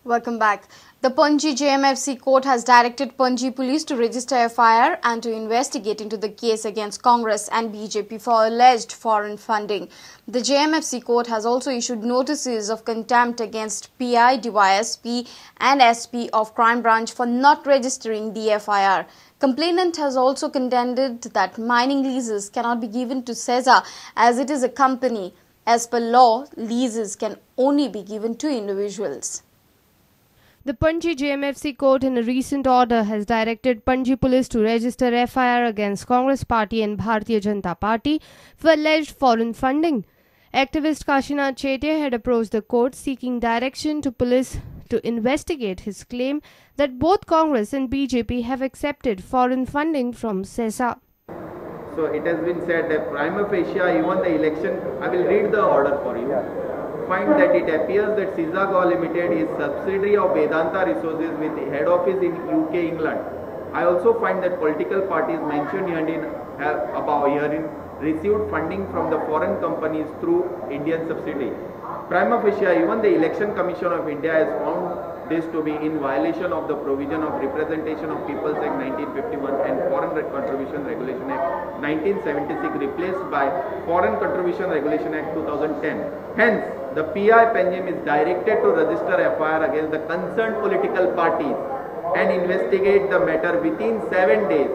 Welcome back. The Panaji JMFC court has directed Panaji police to register FIR and to investigate into the case against Congress and BJP for alleged foreign funding. The JMFC court has also issued notices of contempt against PI, DYSP and SP of Crime Branch for not registering the FIR. Complainant has also contended that mining leases cannot be given to SEZA as it is a company. As per law, leases can only be given to individuals. The Panaji JMFC court in a recent order has directed Panaji police to register FIR against Congress Party and Bharatiya Janata Party for alleged foreign funding. Activist Kashinath Shetye had approached the court seeking direction to police to investigate his claim that both Congress and BJP have accepted foreign funding from SEZA. So it has been said that prima facie, even the election, I will read the order for you. Find that it appears that SEZA Goa Limited is subsidiary of Vedanta Resources with head office in UK, England. I also find that political parties mentioned herein have received funding from the foreign companies through Indian subsidiary. Prima facie, even the Election Commission of India has found this to be in violation of the provision of Representation of People's Act 1951 and Foreign Contribution Regulation Act 1976, replaced by Foreign Contribution Regulation Act 2010. Hence, the PI Panjim is directed to register FIR against the concerned political parties and investigate the matter within 7 days.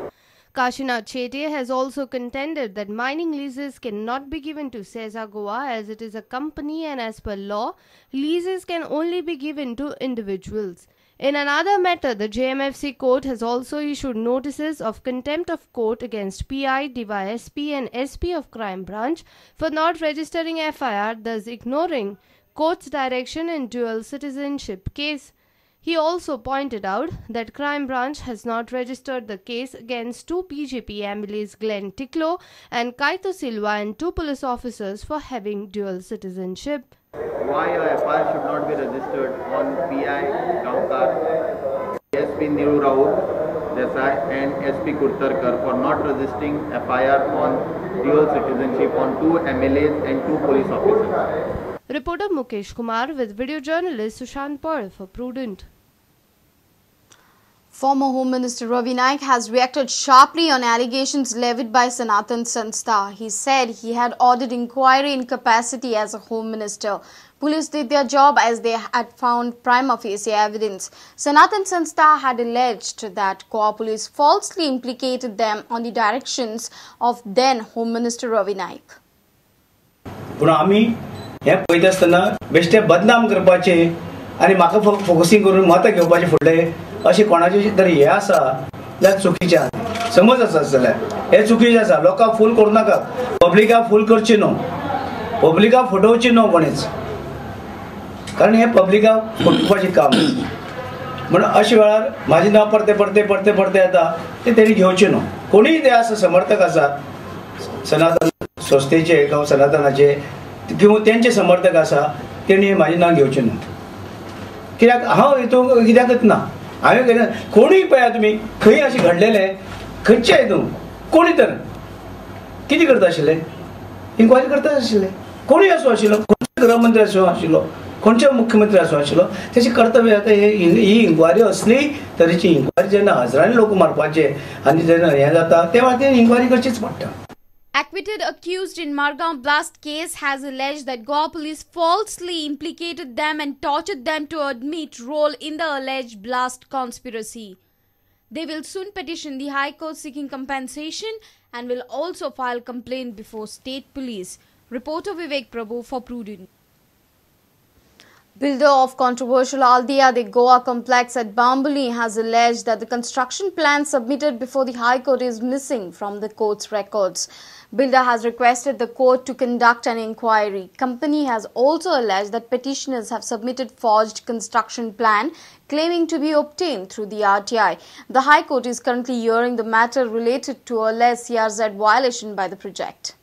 Kashinath Shetye has also contended that mining leases cannot be given to SEZA Goa as it is a company and as per law, leases can only be given to individuals. In another matter, the JMFC court has also issued notices of contempt of court against PI, DYSP and SP of Crime Branch for not registering FIR, thus ignoring court's direction in dual citizenship case. He also pointed out that Crime Branch has not registered the case against two BJP MLAs Glenn Ticlo and Kaito Silva and two police officers for having dual citizenship. Why a FIR should not be registered on PI Gaonkar, SP Niru Raut Desai and SP Kurtarkar for not registering FIR on dual citizenship on two MLAs and two police officers. Reporter Mukesh Kumar with video journalist Sushant Paul for Prudent. Former Home Minister Ravi Naik has reacted sharply on allegations levied by Sanatan Sanstha. He said he had ordered inquiry in capacity as a Home Minister. Police did their job as they had found prima facie evidence. Sanatan Sanstha had alleged that Goa police falsely implicated them on the directions of then Home Minister Ravi Naik. हे पळयता आसतना बेश्टे बदनाम करपाचे आनी म्हाका focusing करून मतां घेवपाचे फुडले अशें कोणाचें तरी हें आसा जाल्यार चुकीचें आसा. समज आसा जाल्यार हें चुकीचें आसा. लोकांक फूल करूं नाका, पब्लिकाक फूल करची न्हू, पब्लिकाक फटोवची न्हू कोणीच, कारण हें पब्लिकाक फटोवपाचें काम. म्हणून अशे वेळार म्हाजें नांव परते परते परते परते येता तें तेणी घेवचें न्हू. कोणीय ते आसा समर्थक आसा सनातन संस्थेचे किंवा सनातनाचे किंवा तेंचे समर्थक आसा तेणी म्हाजें नांव घेवचें न्हू. कित्याक हांव हितून कित्याकच ना. हांवें कोणूय पळया तुमी खंय अशें घडलेलें खंयचे हितून कोणी तर कितें करता आशिल्लें, इन्क्वायरी करता आशिल्लें. कोणूय आसूं आशिल्लो, खंयचो गृहमंत्री आसूं आशिल्लो, खंयचो मुख्यमंत्री आसूं आशिल्लो, तेचें कर्तव्य आतां ही इन्क्वायरी असली तरेची इन्क्वायरी जेन्ना हजारांनी लोक मारपाचे आनी जेन्ना हें जाता तेन्ना ती इन्क्वायरी करचीच पडटा. Acquitted accused in Margao blast case has alleged that Goa police falsely implicated them and tortured them to admit role in the alleged blast conspiracy. They will soon petition the High Court seeking compensation and will also file complaint before state police. Reporter Vivek Prabhu for Prudent. Builder of controversial Aldea de Goa complex at Bambolim has alleged that the construction plan submitted before the High Court is missing from the court's records. Builder has requested the court to conduct an inquiry. Company has also alleged that petitioners have submitted forged construction plan claiming to be obtained through the RTI. The High Court is currently hearing the matter related to alleged CRZ violation by the project.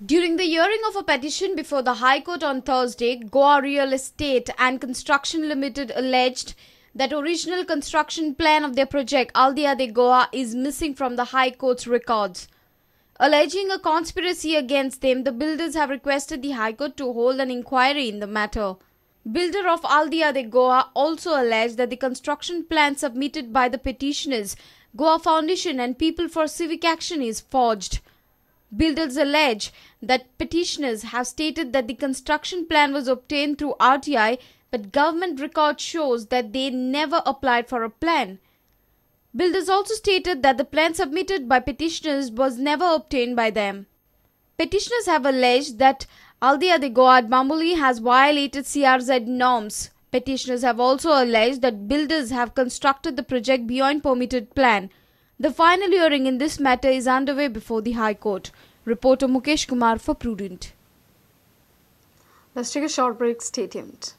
During the hearing of a petition before the High Court on Thursday, Goa Real Estate and Construction Limited alleged that original construction plan of their project Aldea de Goa is missing from the High Court's records. Alleging a conspiracy against them, the builders have requested the High Court to hold an inquiry in the matter. Builder of Aldea de Goa also alleged that the construction plan submitted by the petitioners, Goa Foundation and People for Civic Action, is forged. Builders allege that petitioners have stated that the construction plan was obtained through RTI, but government record shows that they never applied for a plan. Builders also stated that the plan submitted by petitioners was never obtained by them. Petitioners have alleged that Aldea de Goa at Bambolim has violated CRZ norms. Petitioners have also alleged that builders have constructed the project beyond permitted plan. The final hearing in this matter is underway before the High Court. Reporter Mukesh Kumar for Prudent. Let's take a short break. Stay tuned.